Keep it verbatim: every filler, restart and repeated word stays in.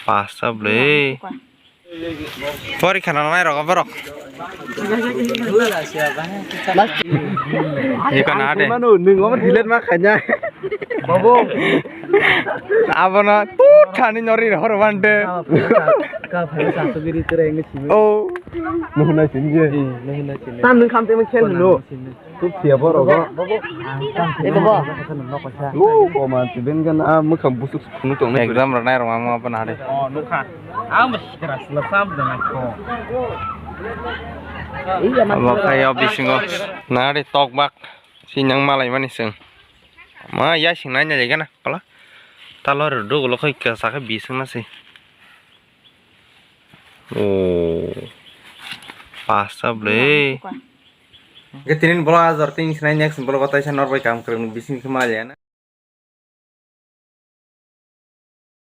Pasta bwlwi. Porikha nangnai rok borok. Iko na de. Mano, nwng omo delete ma khaina. Bobo. Abono put thani nori hor bante. Ka phai sa sugiri tere ngi simi. Oh. Mohna sinje. Mohna simi. Tam nwng kham te khel no. Tuk thia borok go. Eko bo. Lu ko man ti ben gan a mwkhang busuk phunu tong. Exam rok nai rok ma ma bana hade. Oh, nukha. Ang sikra sila sam dana ko. Abo khayo bisingo. Nari tok bak. Sinang malai mani seng. Ma ya sing nai nai gana pala. Talo ro do lo khoi ka sa khe bising na si. Oh. Pasta ble. Ke tinin bola azar tin sinai next bola batai sa nor bai kam kreng bising khe malai na.